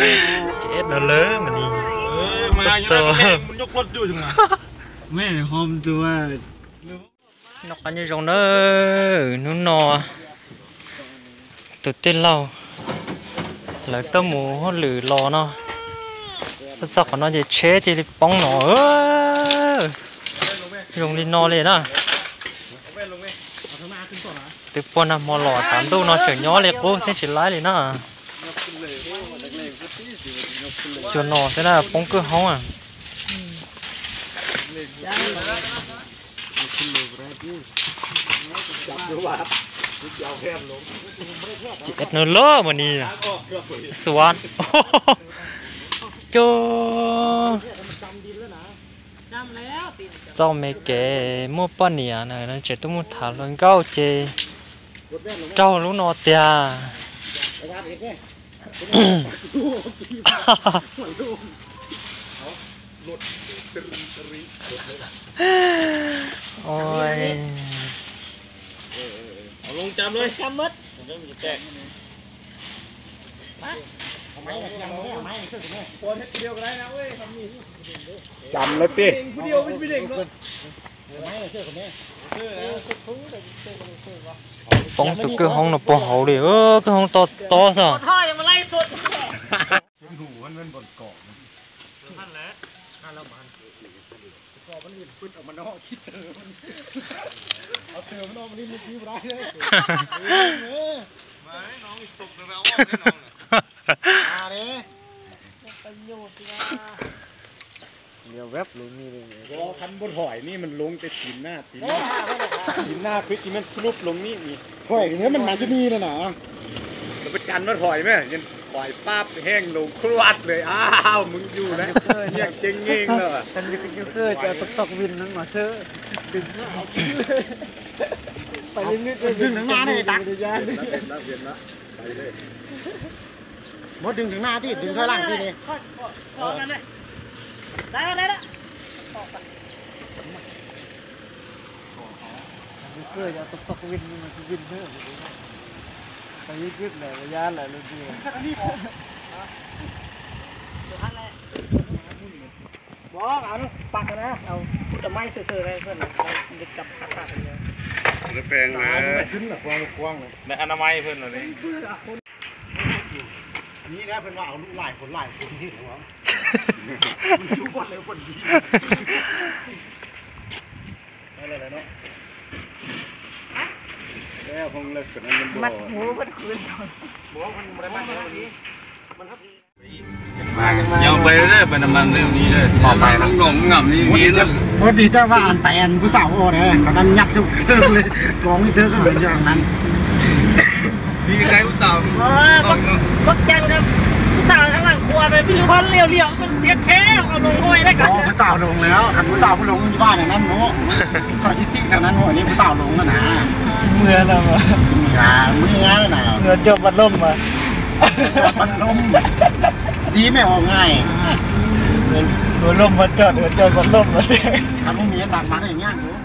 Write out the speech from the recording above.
Ces no lawm mas ni. Txo. Noj qab nyob zoo na, hnub no tus tij laug lawv tuaj mus hauj lwm los no, txog qhov no ces tsheb cia li poob no, zoo li no li na. Twb puag nag hmo los tav ntuj no tseem nyob li qub xwb tsis laib li na. Cua no xwb na poob kwj hoob a. Ces no lawm mas ni, xuav. Cua. Txoj me kev muaj poj niam na tseem tuaj mus tham hluas nkauj ces raug lub no tiag. Oi. Cam lawm tiag. Poob tus kwj hoob no puag hauv li, kwj hoob to tob xwb. Khab muab thoi ni mas loo tes tim na, tim na, tim na kwv tis mam slup loo ni. Thoi ni mas mas tus ni na na. Lawv pab cas muab thoi mas yeej thoi pab heej loo khuav lawm, au, mws yug na, nyiaj ceeb nyeej na. Muab dwng through na thiab, dwng through laj thiab ne. Ni na, peb mam ua lub lais, ua lais, ua lais. Mat huv peb khwv ntxoov. Yog peb peb nam mas li, peb nam mas ngam li. Ua dig taj vaj an pais an pub xaum ua ne, qhov tas nyaj xub thwg li, koov li thwg ko yog nan. Pub xaum, pub xaum loos li, qhov pub xaum loos li, qhov pub xaum pub loos li vaj nan mus, qhov tib tim nan mus ni pub xaum loos na na. Mws na, mws na, coj pas looj mas. Pas looj, dib me ua ngai. Ua looj mas coj, coj pas looj mas. Qhov pub mis tas mas nyaj mus.